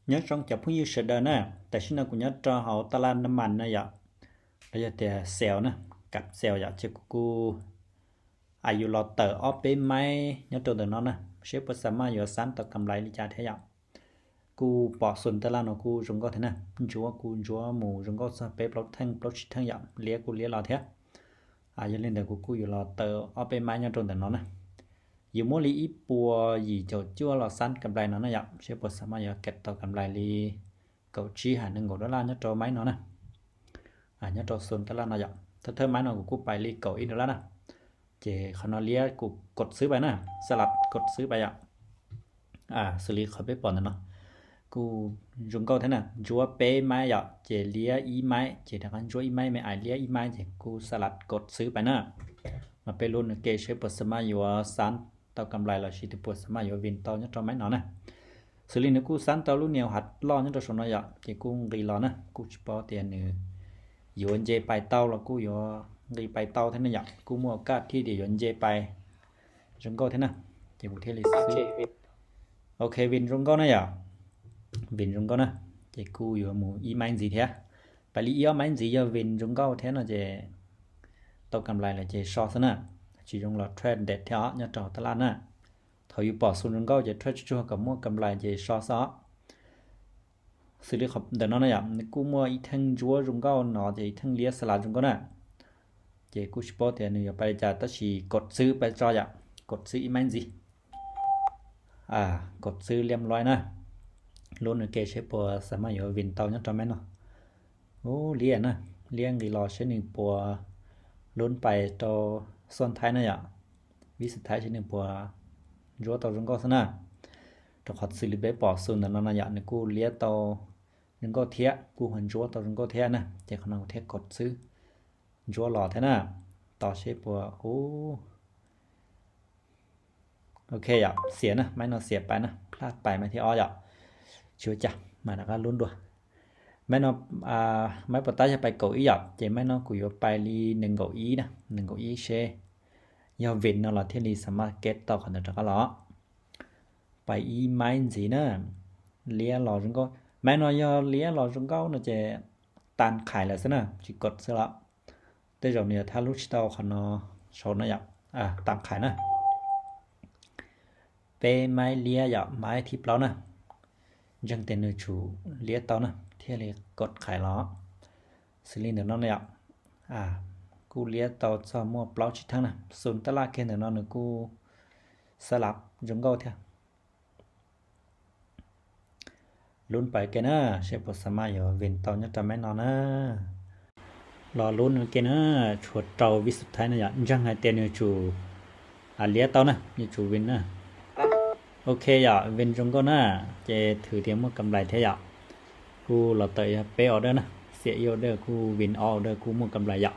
Nyob zoo cov phooj ywg sawv daws na, tam sim no kuv nyob rau hauv taj laj naj mas na yom, los yog tias sale na, kam sale yom, ces kuv kuj yus los tawm ob peb maib nyob rau ntawm no na, seb puas xa maj yuav xab tau kam lais li cas thiab yom. Kuj pom xus taj laj no kuj zoo nkauj thiab na, ntsuab kuj ntsuab mus zoo nkauj txog peb plaub theej plaub tsib theej yom, liab kuj liab los thiab. Yog li ntawd kuv kuj yuav los tawm ob peb maib nyob rau ntawm no na. Yuav muab li ib puas yim caum cuaj los xab kam lais no na yom, seb puas xa maj yuav kam tau kam lais li kaum tsib hais nees nkaum dollar nyob rau maib no na. Nyob rau xus taj laj no yom, thawj thawj maib no kuv kuj pais li kaum ib dollar na. Ces qhov no liab kuv kod xwb pais na, xa las kod xwb pais yom. Xws li qhov peb pom ntawm no kuj zoo nkauj thiab na, ntsuab peb maib yom, ces liab ib maib, ces rov qab ntsuab ib maib me ais liab ib maib, ces kuj xa las kod xwb pais na. Mas peb lub nws ke seb puas xa maj yuav xab tau kam lais los sis tus puas xa maj yuav vin tau nyob rau maib no na. Xws li nws kuj xab tau lub niag hav loj nyob rau saum no yom, ces kuj nqis los na, kuj tsis paub tias nws yuav nce pais tau los kuj yuav nqis pais tau thiab ne yom, kuj muaj kaj thiaj tias yuav nce pais zoo nkauj thiab na. Ces kuv thiaj li xwb. Ok, vin zoo nkauj na yom, vin zoo nkauj na. Ces kuj yuav mus ib maib ntxiv thiab, pais li ib ob maib ntxiv yog vin zoo nkauj thiab no ces tau kam lais lawm ces so xwb na. Tsis zoo los trade thiab os nyob rau taj laj na. Thaum yus pom xus zoo nkauj ces trade tsuag tsuag kom muaj kam lais ces so xwb os. Xws li ntawm no na yom, nws kuj muaj ib theej ntsuab zoo nkauj no ces ib theej liab xa las zoo nkauj na. Ces kuj tsis paub tias nws yuav pais li cas tab sis kod xwb pais tso yom, kod xwb ib maib ntxiv. Kod xwb liab loj na. Lub nws ke seb puas xa maj yuav vin tau nyob rau maib no. Ub, liab na, liab nqis los seb nws puas lub pais rau xub thaib na yom. Vib xub thaib seb nws puas ntsuab tau zoo nkauj xwb na. Rau qhov xws li peb pom xus ntawm no no yom, nws kuj liab tau zoo nkauj thiab, kuj ho ntsuab tau zoo nkauj thiab na, ces qhov no kuv thiaj kod xwb ntsuab los thiab na. Tos seb puas ub. Ok yom, xiam na, maib no xiam pais na, plaj pais maib thib ob yom. Tsis ua cas, mas rov qab lub dua. Maib no, maib puas tab yog pais kaum ib yom, ces maib no kuv yuav pais li nees nkaum ib na, nees nkaum ib seb yog vin no los thiaj li xa maj ke tau qhov ntawd rov qab los. Pais ib maib ntxiv na, liab los zoo nkauj. Maib no yog liab los zoo nkauj no ces tas qhais lawm xwb na, tsis kod xwb los. Tej zaum nws yuav thab lub tsis tau qhov no saum no yom, tas qhais na. Peb maib liab yom, maib thib plaub na. Ntseeg tias nws tsum liab tau na thiaj li kod qhais los. Xws li ntawm no na yom, kuj liab tau txog muaj plaub tsib theej na. Xus taj laj kiag ntawm no nws kuj xa las zoo nkauj thiab. Lub pais ke na, seb puas xa maj yuav vin tau nyob rau maib no na. Los lub no ke na, tshuav rau vib xub thaib no yom, ntseeg hais tias nws tsum liab tau na, yuav tsum vin na. Ok yom, vin zoo nkauj na, ces thwm tias muaj kam lais thiab yom. Kuj los tawm yog peb order na, xiam ib order kuj vin ob order kuj muaj kam lais yom.